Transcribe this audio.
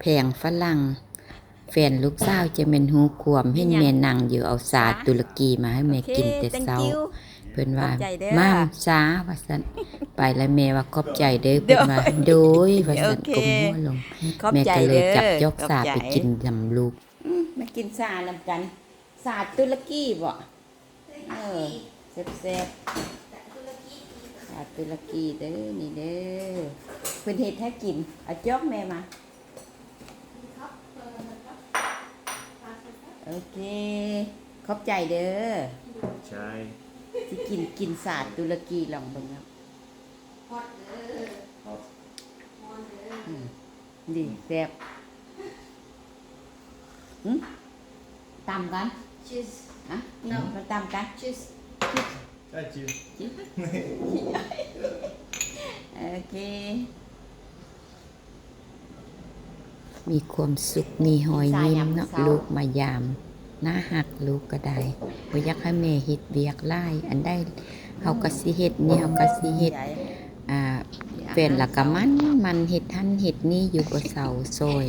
ແຜງຝຣັ່ງ. ແຟນລູກສາວຈະແມ່ນຮູ້ຄວາມ ເຫັນແມ່ນັ່ງຢູ່ ເອົາຊາຕຸລະກີມາໃຫ້ແມ່ກິນແຕ່ເຊົ້າ. ເພິ່ນວ່າ ມັມຊາ ວ່າຊັ້ນ. ໄປແລ້ວແມ່ວ່າ ຂອບໃຈເດີ. ເພິ່ນວ່າ ໂດຍ ວ່າຊັ້ນ ກົ້ມຫົວລົງ. ແມ່ກໍເລີຍຈັບຈອກຊາໄປກິນນຳລູກ. ມາກິນຊານຳກັນ. ຊາຕຸລະກີບໍ? ເອີ ແຊບໆ ຊາຕຸລະກີເດີ ນີ້ເດີ ເພິ່ນເຮັດໃຫ້ກິນ. ເອົາຈອກແມ່ມາ. ໂອເຄ ຂອບໃຈເດີ. ໃຊ່ ຊິກິນ ກິນຊາຕຸລະກີລອງເບິ່ງເນາະ. ຮອດເດີ ຮອດ ຮ້ອນເດີ. ອືມ ດີ ແຊບ. ຫຶ ຕຳກັນ. Cheese. ຮະ? No. ມາຕຳກັນ. Cheese. Cheese. ໂອເຄ ມີຄວາມສຸກ ມີຮອຍຍິ້ມເນາະ. ລູກມາຢາມ ໜ້າຮັກ. ລູກກໍໄດ້ ບໍ່ຢາກໃຫ້ແມ່ເຮັດວຽກຫຼາຍ. ອັນໃດເຮົາກໍຊິເຮັດ ນີ້ເຮົາກໍຊິເຮັດ. ອ່າ ແຟນລາວກໍໝັ່ນໆ ເຮັດຫັ້ນເຮັດນີ້ຢູ່ ບໍ່ເຊົາ ຊ່ອຍ.